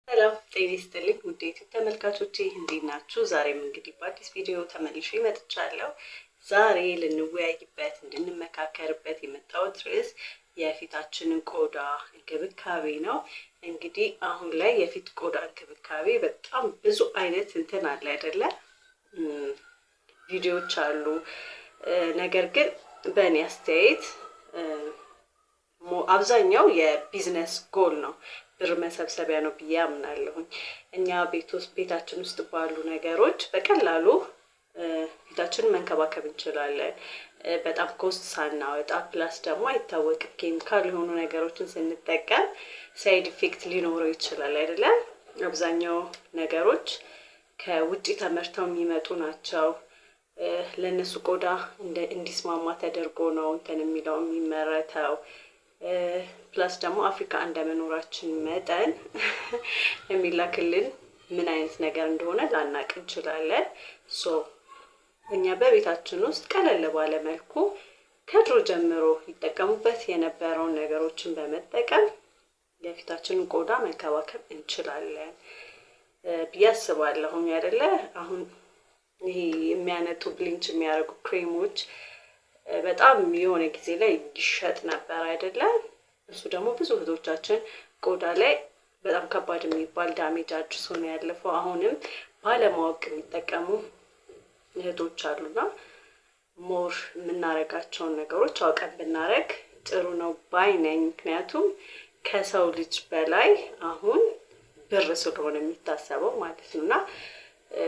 ሰላም ጤና ይስጥልኝ ውድ ዩቲዩብ ተመልካቾቼ፣ እንዴት ናችሁ? ዛሬም እንግዲህ በአዲስ ቪዲዮ ተመልሼ መጥቻለሁ። ዛሬ ልንወያይበት፣ እንድንመካከርበት የመጣሁት ርዕስ የፊታችንን ቆዳ እንክብካቤ ነው። እንግዲህ አሁን ላይ የፊት ቆዳ እንክብካቤ በጣም ብዙ አይነት እንትን አለ አይደለ? ቪዲዮዎች አሉ። ነገር ግን በእኔ አስተያየት አብዛኛው የ business goal ነው፣ ብር መሰብሰቢያ ነው ብዬ አምናለሁኝ። እኛ ቤት ውስጥ፣ ቤታችን ውስጥ ባሉ ነገሮች በቀላሉ ፊታችንን መንከባከብ እንችላለን፣ በጣም cost ሳናወጣ። Plus ደግሞ አይታወቅም፣ ኬሚካል የሆኑ ነገሮችን ስንጠቀም side effect ሊኖረው ይችላል አይደለም? አብዛኛው ነገሮች ከውጭ ተመርተው የሚመጡ ናቸው። ለእነሱ ቆዳ እንዲስማማ ተደርጎ ነው እንትን የሚለው የሚመረተው። Plus ደግሞ አፍሪካ እንደመኖራችን መጠን የሚላክልን ምን አይነት ነገር እንደሆነ ላናቅ እንችላለን። So እኛ በቤታችን ውስጥ ቀለል ባለ መልኩ ከድሮ ጀምሮ ይጠቀሙበት የነበረውን ነገሮችን በመጠቀም የፊታችንን ቆዳ መንከባከብ እንችላለን ብዬ አስባለሁኝ። አይደለ? አሁን ይሄ የሚያነጡ፣ bleach የሚያደርጉ ክሬሞች በጣም የሆነ ጊዜ ላይ ይሸጥ ነበር አይደለ? እሱ ደግሞ ብዙ እህቶቻችን ቆዳ ላይ በጣም ከባድ የሚባል damage አድርሶ ነው ያለፈው። አሁንም ባለማወቅ የሚጠቀሙ እህቶች አሉና more የምናረጋቸውን ነገሮች አውቀን ብናረግ ጥሩ ነው ባይ ነኝ። ምክንያቱም ከሰው ልጅ በላይ አሁን ብር ስለሆነ የሚታሰበው ማለት ነው። እና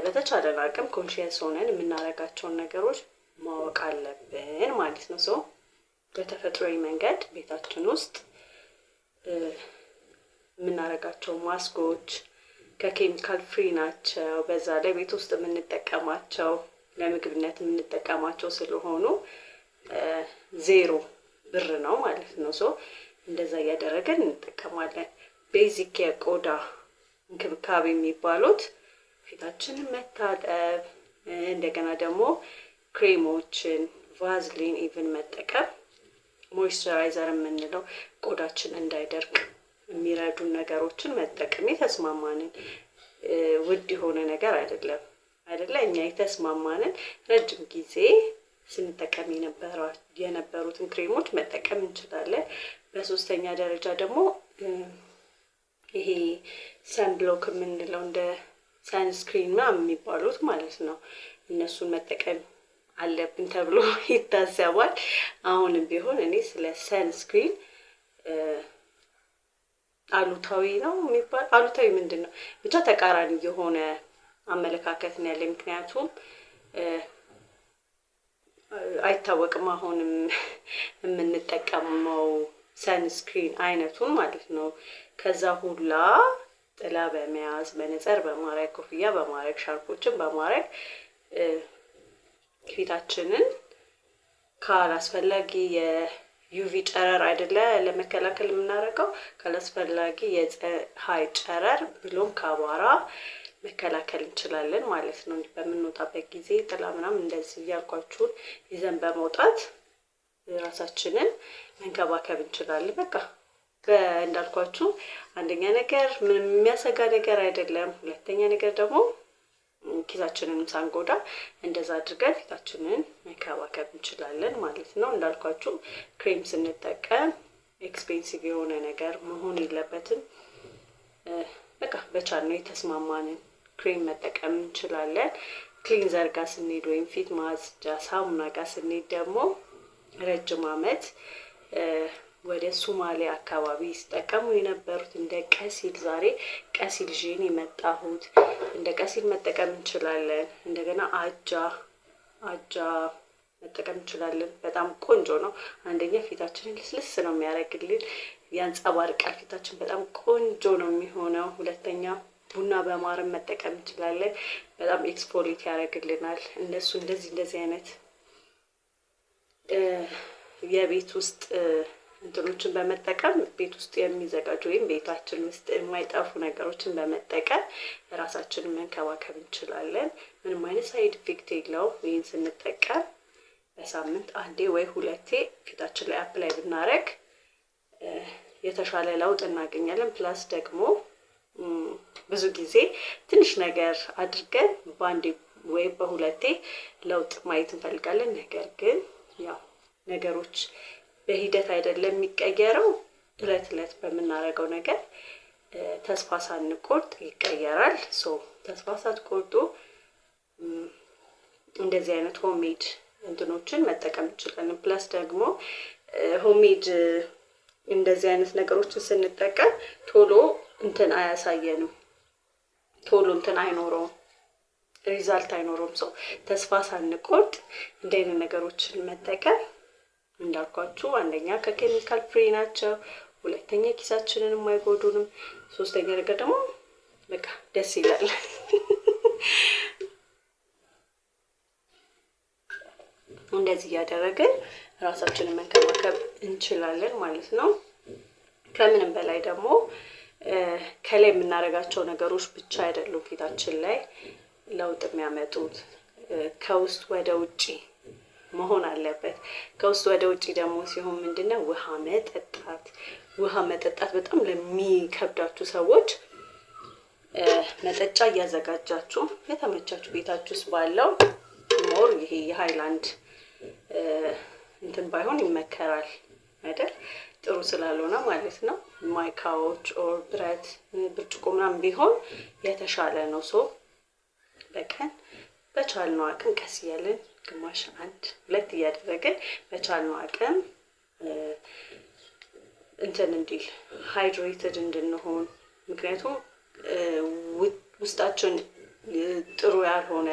በተቻለን አቅም conscious ሆነን የምናረጋቸውን ነገሮች ማወቅ አለብን ማለት ነው። So በተፈጥሯዊ መንገድ ቤታችን ውስጥ የምናደርጋቸው ማስኮች ከ chemical free ናቸው። በዛ ላይ ቤት ውስጥ የምንጠቀማቸው፣ ለምግብነት የምንጠቀማቸው ስለሆኑ ዜሮ ብር ነው ማለት ነው። So እንደዛ እያደረገን እንጠቀማለን። Basic የቆዳ እንክብካቤ የሚባሉት ፊታችንን መታጠብ፣ እንደገና ደግሞ ክሬሞችን፣ ቫዝሊን even መጠቀም፣ moisturizer የምንለው ቆዳችን እንዳይደርቅ የሚረዱን ነገሮችን መጠቀም፣ የተስማማንን፣ ውድ የሆነ ነገር አይደለም አይደለ? እኛ የተስማማንን፣ ረጅም ጊዜ ስንጠቀም የነበሩትን ክሬሞች መጠቀም እንችላለን። በሶስተኛ ደረጃ ደግሞ ይሄ sunblock የምንለው፣ እንደ sunscreen ምናምን የሚባሉት ማለት ነው። እነሱን መጠቀም አለብን ተብሎ ይታሰባል። አሁንም ቢሆን እኔ ስለ sunscreen አሉታዊ ነው የሚባል፣ አሉታዊ ምንድን ነው፣ ብቻ ተቃራኒ የሆነ አመለካከት ነው ያለኝ። ምክንያቱም አይታወቅም አሁንም የምንጠቀመው sunscreen አይነቱን ማለት ነው። ከዛ ሁላ ጥላ በመያዝ፣ መነጽር በማድረግ፣ ኮፍያ በማድረግ፣ ሻርፖችን በማድረግ ፊታችንን ካላስፈላጊ የ UV ጨረር አይደለ ለመከላከል የምናደርገው፣ ካላስፈላጊ የፀሐይ ጨረር ብሎም ከአቧራ መከላከል እንችላለን ማለት ነው። በምንወጣበት ጊዜ ጥላ ምናምን እንደዚህ እያልኳችሁን ይዘን በመውጣት ራሳችንን መንከባከብ እንችላለን። በቃ እንዳልኳችሁ አንደኛ ነገር ምንም የሚያሰጋ ነገር አይደለም። ሁለተኛ ነገር ደግሞ ኪሳችንንም ሳንጎዳ እንደዛ አድርገን ፊታችንን መንከባከብ እንችላለን ማለት ነው። እንዳልኳችሁ ክሬም ስንጠቀም expensive የሆነ ነገር መሆን የለበትም። በቃ በቻልነው የተስማማንን ክሬም መጠቀም እንችላለን። Cleanser ጋር ስንሄድ ወይም ፊት ማጽጃ ሳሙና ጋር ስንሄድ ደግሞ ረጅም ዓመት ወደ ሱማሌ አካባቢ ሲጠቀሙ የነበሩት እንደ ቀሲል፣ ዛሬ ቀሲል ይዤ የመጣሁት፣ እንደ ቀሲል መጠቀም እንችላለን። እንደገና አጃ መጠቀም እንችላለን። በጣም ቆንጆ ነው። አንደኛ ፊታችንን ልስልስ ነው የሚያደርግልን፣ ያንጸባርቃል። ፊታችን በጣም ቆንጆ ነው የሚሆነው። ሁለተኛ ቡና በማርም መጠቀም እንችላለን። በጣም exfoliate ያደርግልናል። እነሱ እንደዚህ እንደዚህ አይነት የቤት ውስጥ እንትኖችን በመጠቀም፣ ቤት ውስጥ የሚዘጋጁ ወይም ቤታችን ውስጥ የማይጠፉ ነገሮችን በመጠቀም ራሳችንን መንከባከብ እንችላለን። ምንም አይነት side effect የለውም። ይህን ስንጠቀም በሳምንት አንዴ ወይ ሁለቴ ፊታችን ላይ apply ብናደርግ የተሻለ ለውጥ እናገኛለን። Plus ደግሞ ብዙ ጊዜ ትንሽ ነገር አድርገን በአንዴ ወይ በሁለቴ ለውጥ ማየት እንፈልጋለን። ነገር ግን ያው ነገሮች በሂደት አይደለም የሚቀየረው፣ እለት እለት በምናደርገው ነገር ተስፋ ሳንቆርጥ ይቀየራል። So ተስፋ ሳትቆርጡ እንደዚህ አይነት homemade እንትኖችን መጠቀም እንችላለን። Plus ደግሞ homemade እንደዚህ አይነት ነገሮችን ስንጠቀም ቶሎ እንትን አያሳየንም፣ ቶሎ እንትን አይኖረውም፣ result አይኖረውም። So ተስፋ ሳንቆርጥ እንዲህ አይነት ነገሮችን መጠቀም እንዳልኳችሁ አንደኛ ከ chemical free ናቸው፣ ሁለተኛ ኪሳችንን የማይጎዱንም፣ ሶስተኛ ነገር ደግሞ በቃ ደስ ይላል። እንደዚህ እያደረግን ራሳችንን መንከባከብ እንችላለን ማለት ነው። ከምንም በላይ ደግሞ ከላይ የምናደርጋቸው ነገሮች ብቻ አይደሉም ፊታችን ላይ ለውጥ የሚያመጡት፣ ከውስጥ ወደ ውጪ መሆን አለበት። ከውስጥ ወደ ውጪ ደግሞ ሲሆን ምንድነው? ውሃ መጠጣት። ውሃ መጠጣት በጣም ለሚከብዳችሁ ሰዎች መጠጫ እያዘጋጃችሁ የተመቻችሁ ቤታችሁ ውስጥ ባለው more ይሄ የሃይላንድ እንትን ባይሆን ይመከራል አይደል? ጥሩ ስላልሆነ ማለት ነው። ማይካዎች or ብረት ብርጭቆ ምናምን ቢሆን የተሻለ ነው። So በቀን በቻልነው አቅም ቀስ እያልን ግማሽ፣ አንድ፣ ሁለት እያደረግን በቻልነው አቅም እንትን እንዲል hydrated እንድንሆን፣ ምክንያቱም ውስጣችን ጥሩ ያልሆነ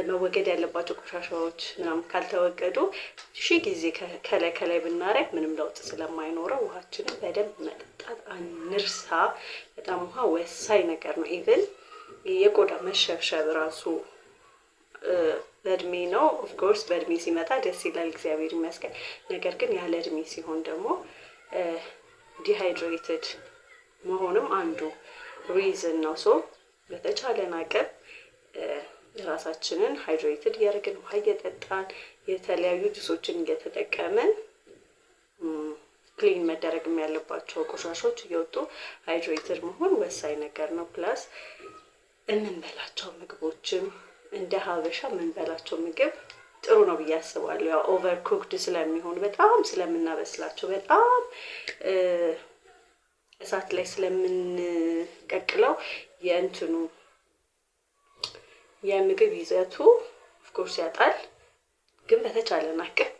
መወገድ ያለባቸው ቆሻሻዎች ምናምን ካልተወገዱ ሺህ ጊዜ ከላይ ከላይ ብናደርግ ምንም ለውጥ ስለማይኖረው ውሃችንን በደንብ መጠጣት አንርሳ። በጣም ውሃ ወሳኝ ነገር ነው። Even የቆዳ መሸብሸብ ራሱ በእድሜ ነው። Of course በእድሜ ሲመጣ ደስ ይላል፣ እግዚአብሔር ይመስገን። ነገር ግን ያለ እድሜ ሲሆን ደግሞ dehydrated መሆንም አንዱ reason ነው። So በተቻለን አቅም ራሳችንን hydrated እያደረግን፣ ውሃ እየጠጣን፣ የተለያዩ ጁሶችን እየተጠቀምን፣ clean መደረግም ያለባቸው ቆሻሾች እየወጡ hydrated መሆን ወሳኝ ነገር ነው። Plus የምንበላቸው ምግቦችም እንደ ሀበሻ የምንበላቸው ምግብ ጥሩ ነው ብዬ አስባለሁ። ያው over cooked ስለሚሆኑ፣ በጣም ስለምናበስላቸው፣ በጣም እሳት ላይ ስለምንቀቅለው የእንትኑ የምግብ ይዘቱ of course ያጣል። ግን በተቻለን አቅም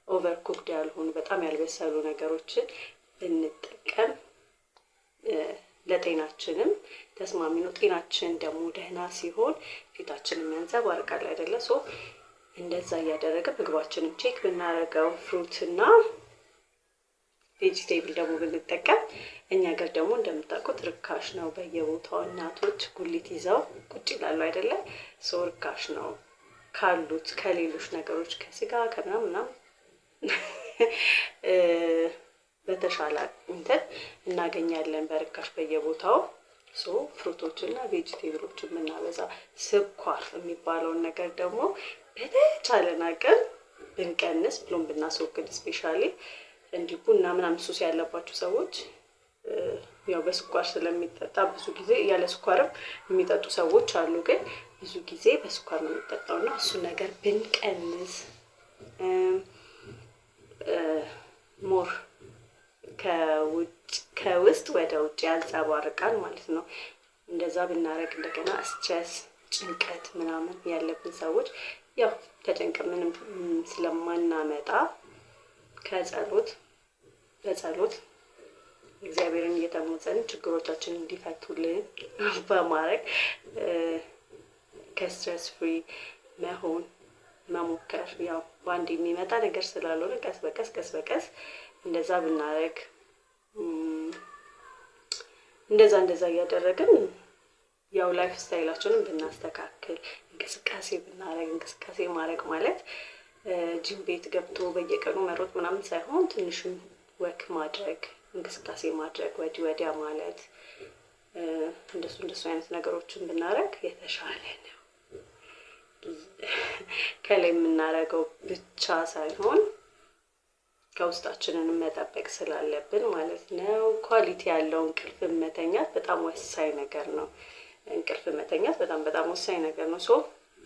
over cooked ያልሆኑ፣ በጣም ያልበሰሉ ነገሮችን ብንጠቀም ለጤናችንም ተስማሚ ነው። ጤናችን ደግሞ ደህና ሲሆን ፊታችንም ያንጸባርቃል አይደለ? So እንደዛ እያደረገ ምግባችንም check ብናደርገው፣ fruit እና vegetable ደግሞ ብንጠቀም፣ እኛ ሀገር ደግሞ እንደምታውቁት ርካሽ ነው። በየቦታው እናቶች ጉሊት ይዘው ቁጭ ይላሉ አይደለ? So ርካሽ ነው ካሉት ከሌሎች ነገሮች፣ ከስጋ ከምናምን ምናምን በተሻለ እንትን እናገኛለን በርካሽ በየቦታው። So fruit ኦችና vegetable ኦችን የምናበዛ፣ ስኳር የሚባለውን ነገር ደግሞ በተቻለን አቅም ብንቀንስ ብሎም ብናስወግድ፣ especially እንዲህ ቡና ምናምን ሱስ ያለባቸው ሰዎች ያው በስኳር ስለሚጠጣ፣ ብዙ ጊዜ ያለ ስኳርም የሚጠጡ ሰዎች አሉ። ግን ብዙ ጊዜ በስኳር ነው የሚጠጣው እና እሱን ነገር ብንቀንስ more ከውጭ ከውስጥ ወደ ውጭ ያንጸባርቃል ማለት ነው። እንደዛ ብናደርግ እንደገና stress፣ ጭንቀት ምናምን ያለብን ሰዎች ያው ተጨንቀን ምንም ስለማናመጣ ከጸሎት በጸሎት እግዚአብሔርን እየተማጸንን ችግሮቻችንን እንዲፈቱልን በማድረግ ከ stress free መሆን መሞከር፣ ያው በአንድ የሚመጣ ነገር ስላልሆነ ቀስ በቀስ ቀስ በቀስ እንደዛ ብናደርግ፣ እንደዛ እንደዛ እያደረግን ያው lifestyle ኣችንን ብናስተካክል፣ እንቅስቃሴ ብናደርግ፣ እንቅስቃሴ ማድረግ ማለት ጂም ቤት ገብቶ በየቀኑ መሮጥ ምናምን ሳይሆን ትንሽም walk ማድረግ፣ እንቅስቃሴ ማድረግ፣ ወዲህ ወዲያ ማለት፣ እንደሱ እንደሱ አይነት ነገሮችን ብናደርግ የተሻለ ነው። ከላይ የምናደርገው ብቻ ሳይሆን ከውስጣችንን መጠበቅ ስላለብን ማለት ነው። Quality ያለው እንቅልፍ መተኛት በጣም ወሳኝ ነገር ነው። እንቅልፍ መተኛት በጣም በጣም ወሳኝ ነገር ነው። So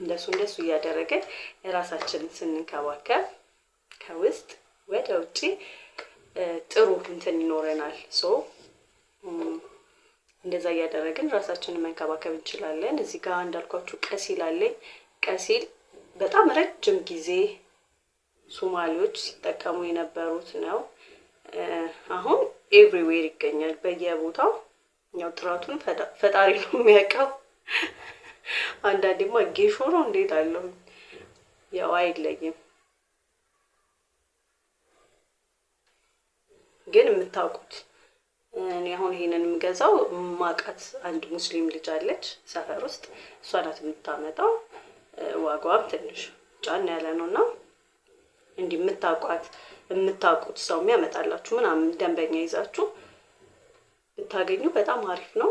እንደሱ እንደሱ እያደረግን ራሳችንን ስንንከባከብ ከውስጥ ወደ ውጭ ጥሩ እንትን ይኖረናል። So እንደዛ እያደረግን ራሳችንን መንከባከብ እንችላለን። እዚህ ጋር እንዳልኳችሁ ቀሲል አለኝ። ቀሲል በጣም ረጅም ጊዜ ሶማሌዎች ሲጠቀሙ የነበሩት ነው። አሁን everywhere ይገኛል በየቦታው። ያው ጥራቱን ፈጣሪ ነው የሚያውቀው። አንዳንዴማ ጌሾ ነው እንዴት አለሁ፣ ያው አይለይም። ግን የምታውቁት እኔ አሁን ይሄንን የምገዛው ማቃት አንድ ሙስሊም ልጅ አለች ሰፈር ውስጥ፣ እሷ ናት የምታመጣው። ዋጋዋም ትንሽ ጫን ያለ ነው እና እንዲህ የምታውቋት የምታውቁት ሰው የሚያመጣላችሁ ምናምን ደንበኛ ይዛችሁ ብታገኙ በጣም አሪፍ ነው።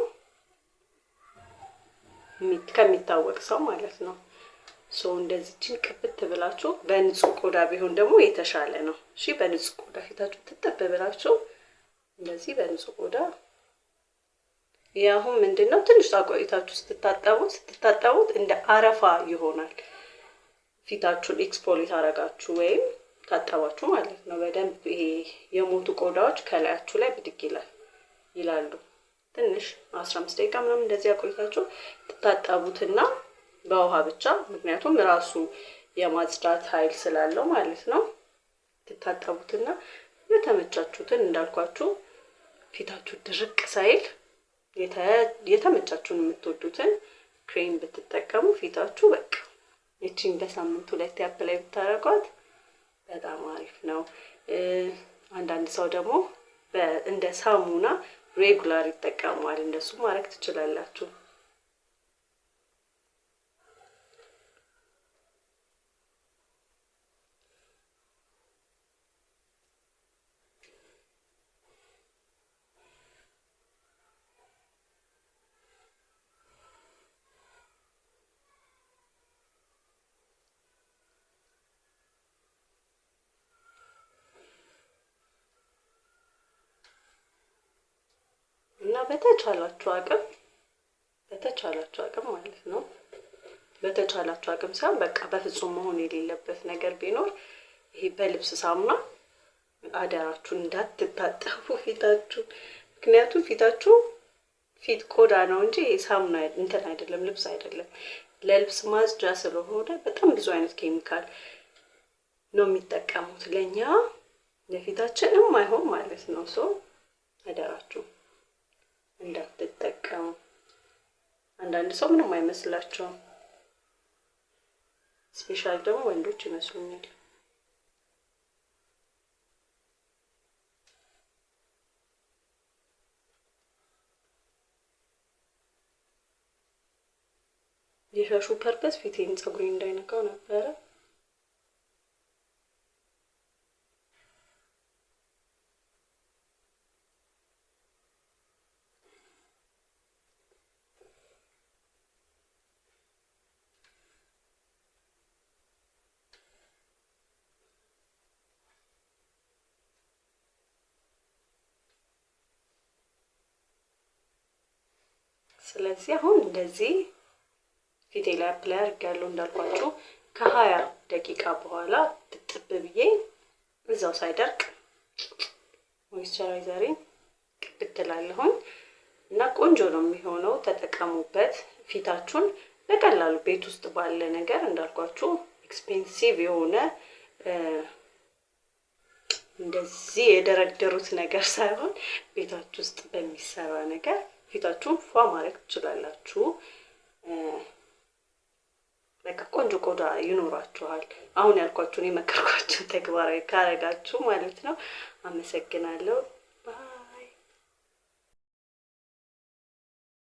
ከሚታወቅ ሰው ማለት ነው። So እንደዚችን ቅብት ብላችሁ በንጹህ ቆዳ ቢሆን ደግሞ የተሻለ ነው። እሺ በንጹህ ቆዳ ፊታችሁ ትጥብ ብላችሁ እንደዚህ በንጹህ ቆዳ። ይህ አሁን ምንድን ነው፣ ትንሽ ቆይታችሁ ስትታጠቡት እንደ አረፋ ይሆናል። ፊታችሁን exfoliate አረጋችሁ ወይም ታጠባችሁ ማለት ነው። በደንብ ይሄ የሞቱ ቆዳዎች ከላያችሁ ላይ ብድግ ይላሉ። ትንሽ 15 ደቂቃ ምናምን እንደዚህ አቆይታችሁ ትታጠቡትና በውሃ ብቻ፣ ምክንያቱም ራሱ የማጽዳት ኃይል ስላለው ማለት ነው። ትታጠቡትና የተመቻችሁትን እንዳልኳችሁ ፊታችሁ ድርቅ ሳይል የተመቻችሁን የምትወዱትን ክሬም ብትጠቀሙ ፊታችሁ በቃ ይቺን በሳምንት ሁለቴ apply ብታደርጓት በጣም አሪፍ ነው። አንዳንድ ሰው ደግሞ እንደ ሳሙና regular ይጠቀመዋል። እንደሱ ማድረግ ትችላላችሁ። እና በተቻላችሁ አቅም ማለት ነው፣ በተቻላችሁ አቅም ሳይሆን በቃ በፍጹም መሆን የሌለበት ነገር ቢኖር ይሄ በልብስ ሳሙና አደራችሁን እንዳትታጠቡ ፊታችሁ። ምክንያቱም ፊታችሁ ፊት ቆዳ ነው እንጂ ሳሙና እንትን አይደለም፣ ልብስ አይደለም። ለልብስ ማጽጃ ስለሆነ በጣም ብዙ አይነት ኬሚካል ነው የሚጠቀሙት። ለእኛ ለፊታችን የማይሆን ማለት ነው። So አደራችሁ እንዳትጠቀሙ። አንዳንድ ሰው ምንም አይመስላቸውም። Specially ደግሞ ወንዶች ይመስሉኛል። የሻሹ purpose ፊቴን ፀጉሬን እንዳይነካው ነበረ። ስለዚህ አሁን እንደዚህ ፊቴ ላይ apply አድርጌያለሁ። እንዳልኳችሁ ከ20 ደቂቃ በኋላ ትጥብ ብዬ እዛው ሳይደርቅ moisturizer ኤን ቅብት እላለሁኝ እና ቆንጆ ነው የሚሆነው። ተጠቀሙበት። ፊታችሁን በቀላሉ ቤት ውስጥ ባለ ነገር፣ እንዳልኳችሁ expensive የሆነ እንደዚህ የደረደሩት ነገር ሳይሆን ቤታችሁ ውስጥ በሚሰራ ነገር ፊታችሁን ፏ ማድረግ ትችላላችሁ። በቃ ቆንጆ ቆዳ ይኖራችኋል። አሁን ያልኳችሁን የመከርኳችሁን ተግባራዊ ካረጋችሁ ማለት ነው። አመሰግናለሁ።